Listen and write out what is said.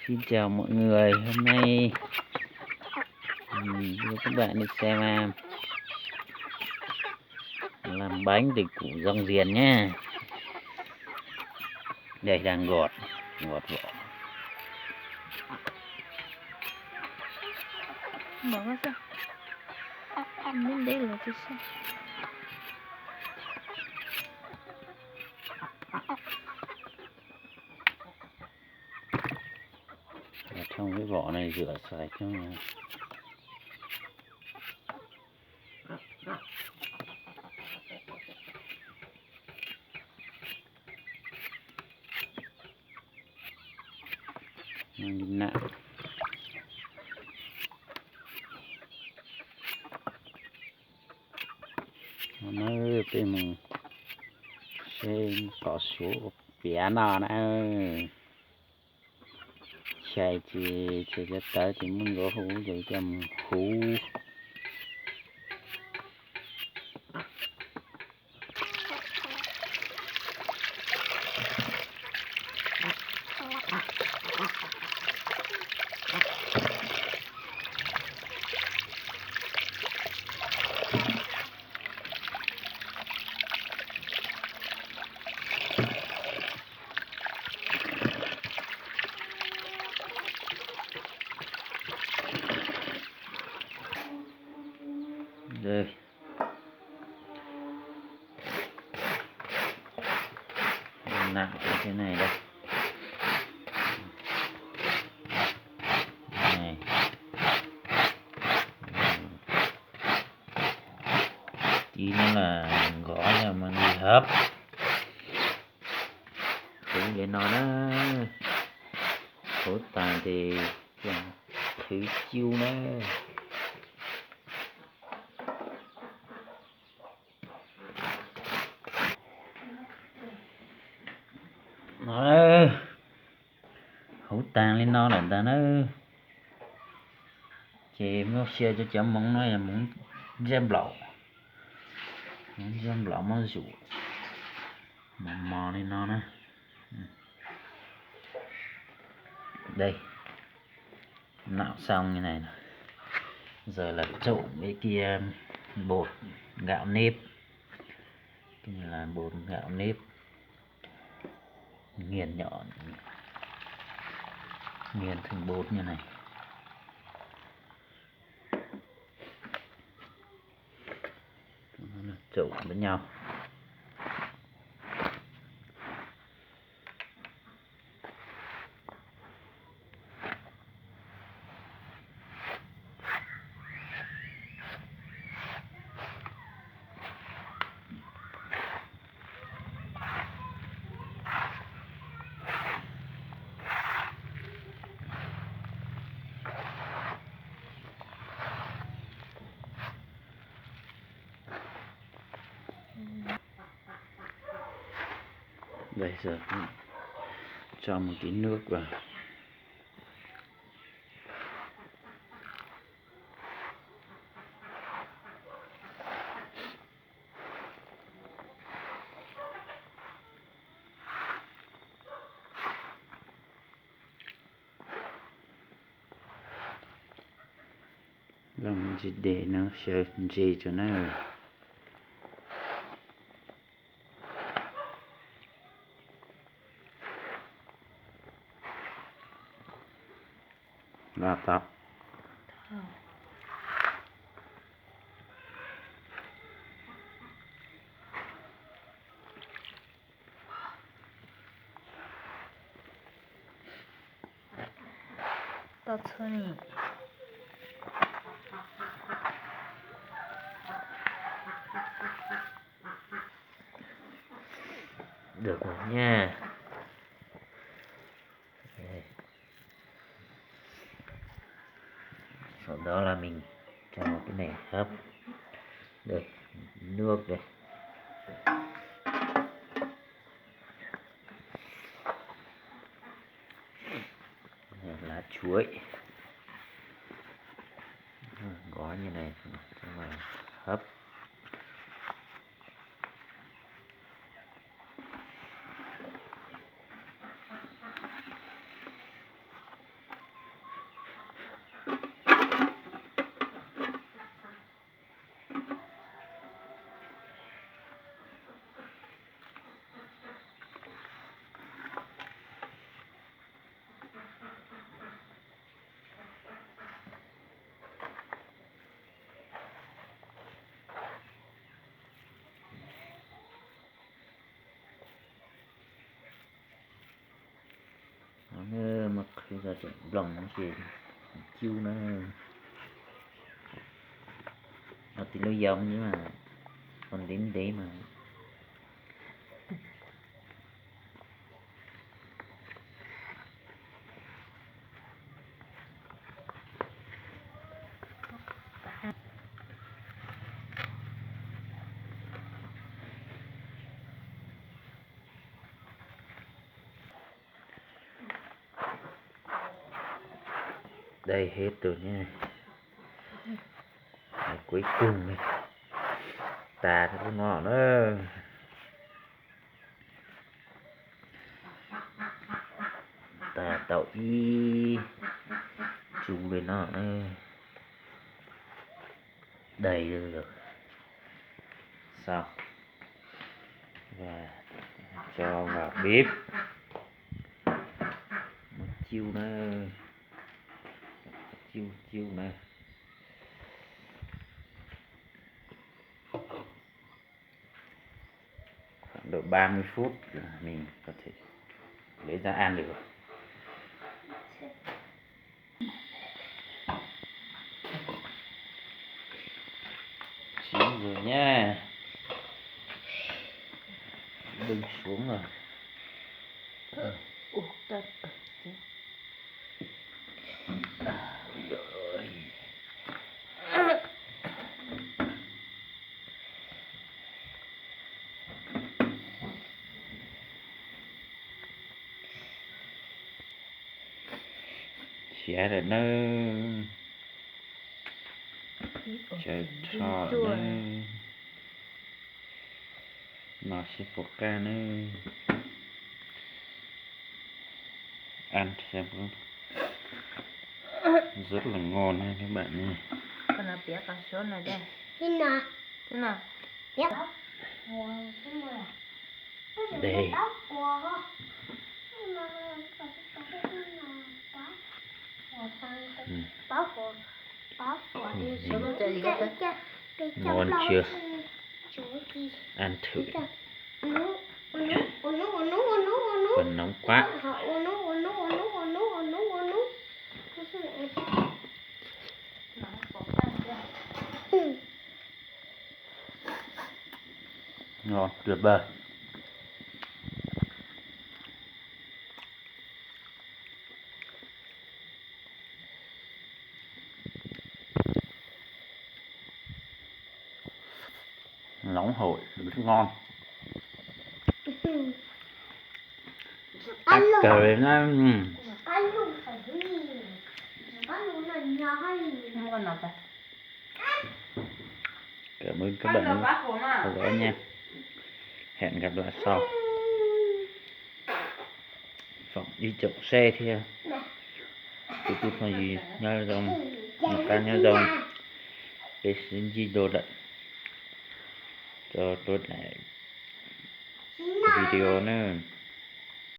Xin chào mọi người, hôm nay, ừm, đưa các bạn đi xem, à, làm bánh từ củ dong riền nhé. Đây, đang gọt, gọt vỏ. Mở ra xem. Miếng đấy là tôi xem. Trong cái vỏ này rửa sạch cho. Nặng. Hnub no peb mus saib qos suav piav no na. Chais ces, chais cov tawv ces muab ntxuav huv ces coj mus huv. Đây. Nặng như thế này đây. Này. Tí nữa là gõ cho mọi người hấp. Cũng vậy no đó. Khổ tàn thì thử chiêu nữa. Huv tag li no lawm ntag na. Ces muab sia cov, cov hmoov no yog hmoov ntsaj nplaum, hmoov ntsaj nplaum muab zuj mos mos li no na. Đây, nạo xong như này. Giờ là trộn với cái, ờ, bột gạo nếp. Cái này là bột gạo nếp. Nghiền nhỏ, nghiền thành bột như này. Trộn với nhau. Đây, giờ cho một tí nước vào. Los ntsis dej no sawv ntse tso na. Los tau. Tau txhua ni. Được rồi nha. Đây. Sau đó là mình cho cái này hấp. Đây, nước đây. Đây, lá chuối. Gói như này, xong rồi hấp. Mas qhwv tau cov nploos no ces cub na. Ho tij lub yau mas, qhov ntev ntev mas. Đây hết rồi nha. Cuối cùng này. Tas lub no na. Tas tau ib tsu li no na. Đây rồi. Xong. Và cho vào bếp. Một chiêu nữa. Chiêu, chiêu nữa. Khoảng độ ba mươi phút là mình có thể lấy ra ăn được rồi. Chín rồi nha. Bưng xuống rồi. Siav lawm nawb. Tsawv tso nawb. No sib puas qab nawb. Ăn xem có rất là ngon ha các bạn nha. Con nào bé con số này đây. Thế nào? Thế nào? Bé. Đây. Số nó chạy gì đó. Ngon chưa? Ăn thử. Còn nóng quá. Ngon tuyệt vời. Nóng hổi rất ngon. Tắt cờ lên á. Cảm ơn các bạn đã theo dõi nha. Hẹn gặp lại sau. Phóng đi chậu xe thiab. Tụi tôi thôi gì nyob zoo, nyob cá nyob zoo. Peb sib ntsib dua lawm. Cho tôi lại video nữa.